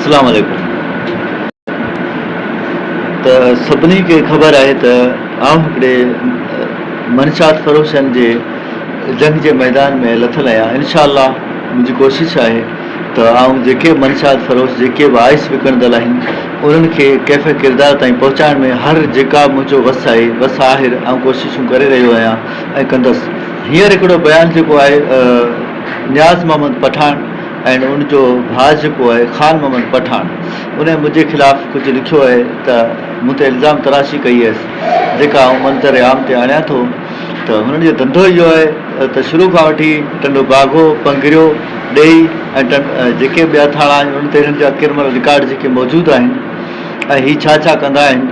اسلام عليڪم ته سڀني کي خبر آهي ته آئون هڪڙي منشيات فروشن جي جنگ جي ميدان ۾ لٿل آهيان انشاء الله منهنجي ڪوشش آهي ته آئون جيڪي به منشيات فروش جيڪي به آئس وڪڻندڙ آهن انهن کي ڪيف ڪردار تائين پهچائڻ ۾ هر جيڪا به منهنجو وس آهي وس آهر آئون ڪوششون ڪري رهيو آهيان ۽ ڪندس هينئر هڪڙو بيان جيڪو آهي نياز محمد پٺاڻ ۽ ان جو ڀاء جيڪو آهي خان محمد پٺاڻ ان منهنجي خلاف ڪجهه لکيو آهي ته مون تي الزام تراشي ڪئي اهيس جيڪا آئون منظر عام تي آڻيان ٿو ته هنن جو ڌنڌو اهو آهي ته شروع کان وٺي ٽنڊو باگو، پنگريو، ڏيئي ۽ جيڪي ٻيا ٿاڻا آهن انهن تي هنن جا ڪرمنل رڪارڊ جيڪي موجود آهن ۽ هي ڇا ڇا ڪندا آهن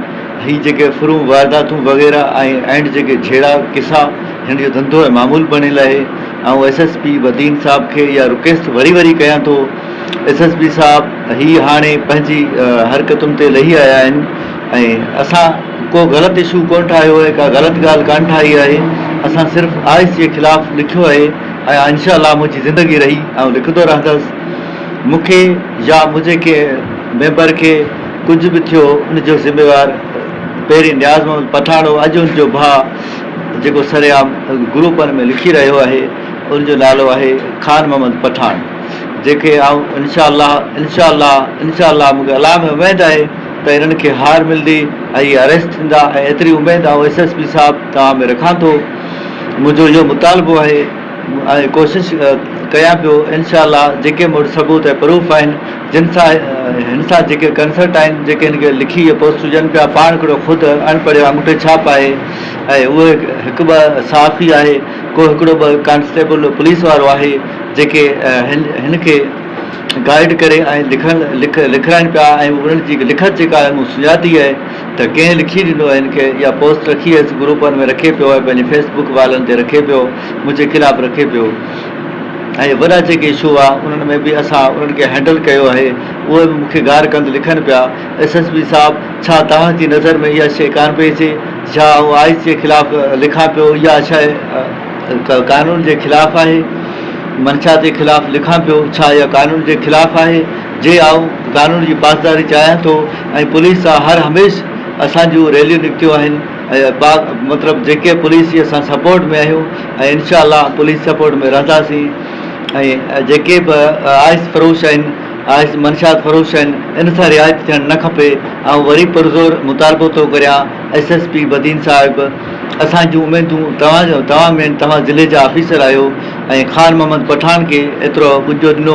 هي جيڪي ڦرون وارداتون وغيره ۽ اينڊ جيڪي جهيڙا قصا هنن جو ڌنڌو ۽ معمول بڻيل آهي. آئون ايس ايس پي بدين صاحب کي اها رڪويسٽ وري وري ڪيان ٿو ايس ايس پي صاحب هي هاڻي پنهنجي حرڪتن تي لهي آيا آهن ۽ اسان ڪو غلط اشو ڪونه ٺاهيو آهي ڪا غلط ڳالهه ڪانه ٺاهي آهي اسان صرف I S جي خلاف لکيو آهي ۽ انشاء الله منهنجي زندگي رهي آئون لکندو رهندس مون کي يا منهنجي ڪنهن ميمبر کي ڪجهه به ٿيو ان جو ذميوار پهرين نياز محمد پٺاڻ هو اڄ ان جو ڀاء جيڪو سرعام گروپن ۾ لکي رهيو آهي ان جو نالو آهي خان محمد پٺاڻ جنهن کي آئون انشاء الله انشاء الله انشاء الله مون کي الله ۾ اميد آهي ته انهن کي هار ملندي ۽ اهي اريسٽ ٿيندا ۽ ايتري اميد آئون ايس ايس پي صاحب توهان ۾ رکان ٿو منهنجو اهو مطالبو آهي ۽ ڪوشش ڪيان پيو انشاء الله جيڪي مون وٽ ثبوت ۽ پروف آهن جن سان هن سان جيڪي ڪنسرٽ آهن جيڪي هن کي لکي اهي پوسٽ هجن پيا پاڻ هڪڙو خود اڻ پڙهيو آڱوٺي ڇاپ آهي ۽ اهو هڪ ٻه صحافي آهي ڪو هڪڙو ٻه ڪانسٽيبل پوليس وارو آهي جيڪي هن کي گائيڊ ڪري ۽ لکڻ لک لکرائن پيا ۽ انهن جي لکت جيڪا آهي مون سڃاتي آهي ته ڪنهن لکي ڏنو آهي هن کي اها پوسٽ رکي هيس گروپن ۾ رکي پيو ۽ پنهنجي فيس بڪ والن تي رکي پيو منهنجي خلاف رکي پيو ۽ وڏا جيڪي اشو هئا انهن ۾ به اسان انهن کي هينڊل ڪيو آهي اهي به مون کي گار ڪند لکن پيا ايس ايس پي صاحب ڇا توهان جي نظر ۾ اها شيء ڪانه پئي اچي ڇا آئون آئيس جي خلاف لکان پيو اها شيء قانون جي خلاف آهي منشا جي خلاف لکان پيو ڇا اها قانون جي خلاف آهي جي آئون قانون جي پاسداري چاهيان ٿو ۽ پوليس سان هر هميشھ اسان جون ريليون نڪتيون آهن ۽ مطلب جيڪي پوليس جي اسان سپورٽ ۾ آهيون ۽ انشاء الله پوليس سپورٽ ۾ رهنداسين ۽ جيڪي به آئس فروش آهن آئس منشيات فروش آهن ان سان رعايت ٿيڻ نه کپي آئون وري پرزور مطالبو ٿو ڪريان ايس ايس پي بدين صاحب اسان جون اميدون توهان توهان ۾ آهن توهان ضلعي جا آفيسر آهيو ۽ خان محمد پٺاڻ کي ايترو ٻجو ڏنو.